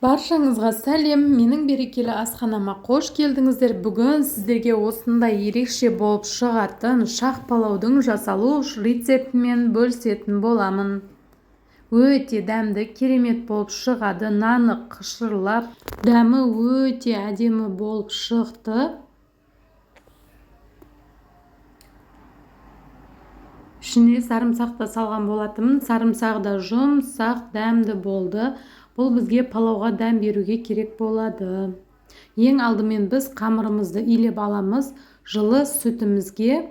Баршаңызға сәлем, менің берекелі асханама қош келдіңіздер. Бүгін сіздерге осындай ерекше болып шығатын шах палаудың жасалу рецептімен бөлісетін боламын. Өте дәмді, керемет болып шығады. Наны қышырлап, дәмі өте әдемі болып шықты. Ішіне сарымсақ та салған болатынмын. Сарымсағы да жұмсақ, дәмді болды. Бұл бізге палауға дәм беруге керек болады. Ең алдымен біз қамырымызды илеп аламыз. Жылы сүтімізге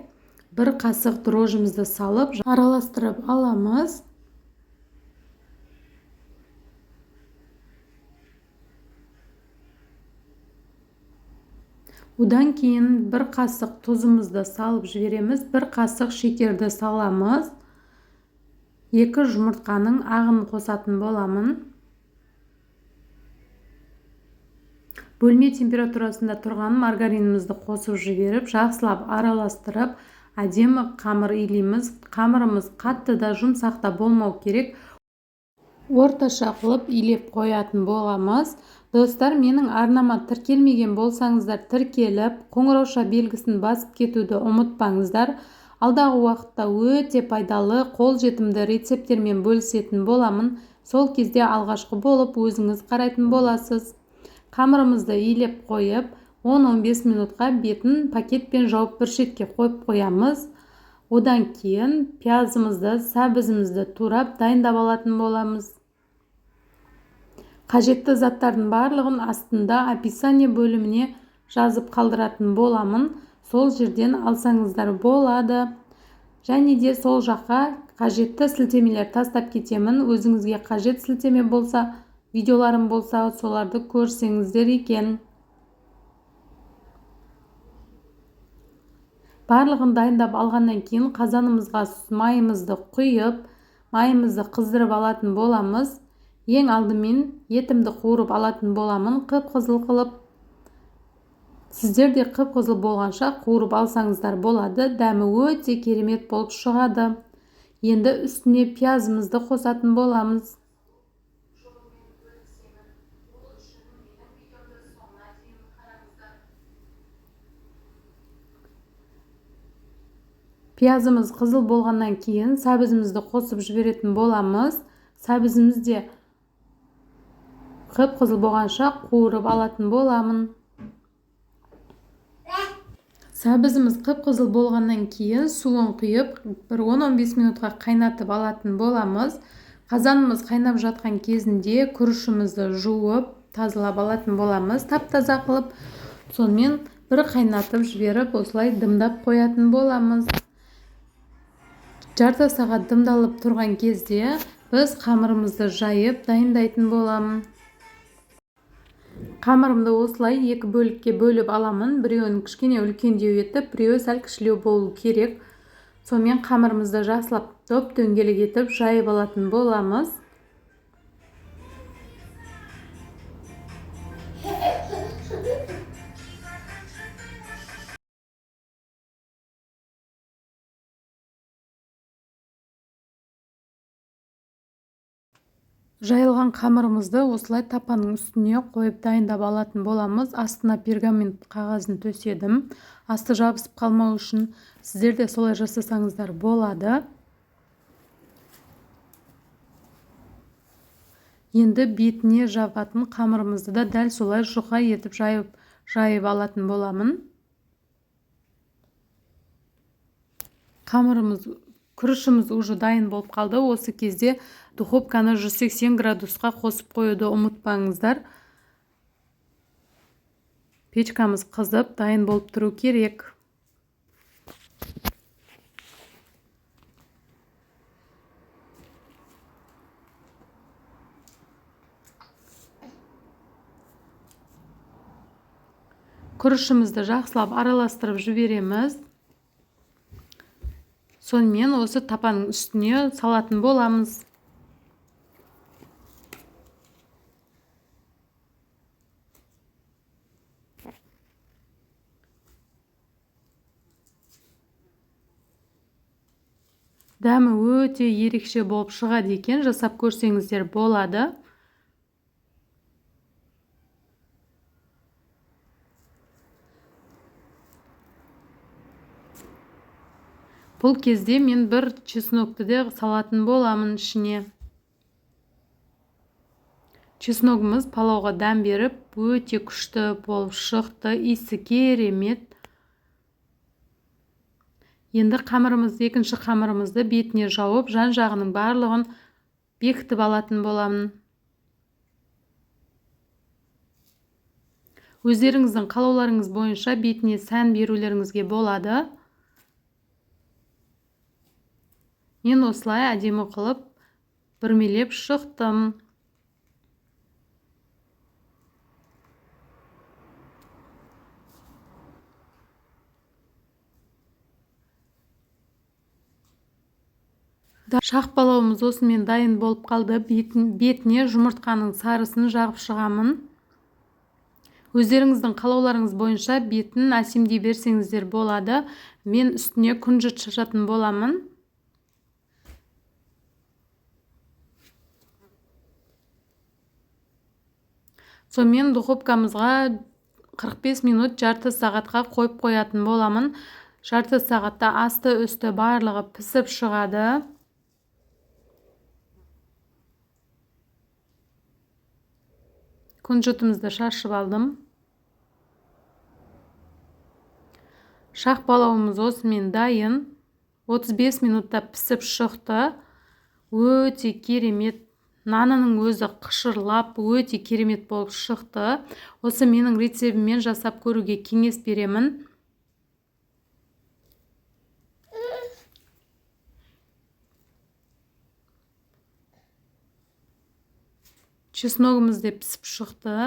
бір қасық дрожжімізді салып, араластырып аламыз. Одан кейін бір қасық тұзымызды салып жібереміз, бір қасық шекерді саламыз. 2 жұмыртқаның ағын қосатын боламын. Бөлме температурасында тұрған маргаринімізді қосып жіберіп, жақсылап араластырып, әдемі қамыр илейміз. Қамырымыз қатты да жұмсақ та болмау керек. Орташа қылып илеп қоятын боламыз. Достар, менің арнама тіркелмеген болсаңыздар, тіркеліп, қоңырауша белгісін басып кетуді ұмытпаңыздар. Алдағы уақытта өте пайдалы, қолжетімді рецепттермен бөлісетін боламын. Сол кезде алғашқы болып өзіңіз қарайтын боласыз. Қамырымызды илеп қойып, 10-15 минутқа бетін пакетпен жауып бір шетке қойып қоямыз. Одан кейін пиязымызды, сәбізімізді турап дайындап алатын боламыз. Қажетті заттардың барлығын астында описание бөліміне жазып қалдыратын боламын. Сол жерден алсаңыздар болады. Және де сол жаққа қажетті сілтемелер тастап кетемін. Өзіңізге қажет сілтеме болса, видеоларым болса, соларды көрсеңіздер екен. Барлығын дайындап алғаннан кейін қазанымызға майымызды құйып, майымызды қыздырып алатын боламыз. Ең алдымен етімді қуырып алатын боламын, қып-қызыл қылып. Сіздер де қып-қызыл болғанша қуырып алсаңыздар болады. Дәмі өте керемет болып шығады. Енді үстіне пиязымызды қосатын боламыз. Пиязымыз қызыл болғаннан кейін сәбізімізді қосып жіберетін боламыз. Сәбізіміз де қып-қызыл болғанша қуырып алатын боламын. Сәбізіміз қып-қызыл болғаннан кейін суын құйып, бір 10-15 минутқа қайнатып алатын боламыз. Қазанымыз қайнап жатқан кезінде күрішімізді жуып, тазалап алатын боламыз, тап-таза қылып. Сонымен бір қайнатып жіберіп, осылай дымдап қоятын боламыз. Жарты сағат дымдалып тұрған кезде біз қамырымызды жайып дайындайтын боламын. Қамырымды осылай екі бөлікке бөліп аламын. Біреуін кішкене үлкендеу етіп, біреуі сәл кішілеу болу керек. Сонымен қамырымызды жақсылап доп-дөңгелек етіп жайып алатын боламыз. Жайылған қамырымызды осылай тапаның үстіне қойып дайындап алатын боламыз. Астына пергамент қағазын төседім. Асты жабысып қалмау үшін сіздер де солай жасасаңыздар болады. Енді бетіне жабатын қамырымызды да дәл солай жұқа етіп жайып алатын боламын. Қамырымыз, күрішіміз уже дайын болып қалды. Осы кезде духовканы 180 градусқа қосып қоюды ұмытпаңыздар. Печкамыз қызып, дайын болып тұру керек. Күрішімізді жақсылап араластырып жібереміз. Сонымен осы тапаның үстіне салатын боламыз. Дәмі өте ерекше болып шығады екен, жасап көрсеңіздер болады. Бұл кезде мен бір чеснокты да салатын боламын ішіне. Чесногымыз палауға дәм беріп, өте күшті болып шықты, иісі керемет. Енді қамырымызды, екінші қамырымызды бетіне жауып, жан-жағының барлығын бекітіп алатын боламын. Өздеріңіздің қалауларыңыз бойынша бетіне сән берулеріңізге болады. Мен осылай әдемі қылып бүрмелеп шықтым. Шақ палауымыз осымен дайын болып қалды. Бетіне жұмыртқаның сарысын жағып шығамын. Өздеріңіздің қалауларыңыз бойынша бетін әсемдей берсеңіздер болады. Мен үстіне күнжіт шашатын боламын. Сонымен духовкамызға 45 минут жарты сағатқа қойып қоятын боламын. Жарты сағатта асты үсті барлығы пісіп шығады. Күнжітімізді шашып алдым. Шақ палауымыз осымен дайын. 35 минутта пісіп шықты. Өте керемет. Нанының өзі қышырлап, өте керемет болып шықты. Осы менің рецебіммен жасап көруге кеңес беремін. Чесногымыз да пісіп шықты.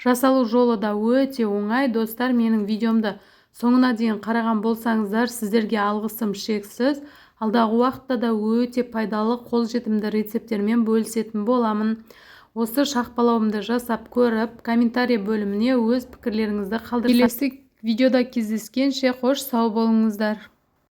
Жасалу жолы да өте оңай. Достар, менің видеомды соңына дейін қараған болсаңыздар, сіздерге алғысым шексіз. Алдағы уақытта да өте пайдалы қолжетімді рецепттермен бөлісетін боламын. Осы шақ палауымды жасап көріп, комментарий бөліміне өз пікірлеріңізді қалдырсаңыз. Келесі видеода кездескенше қош сау болыңыздар.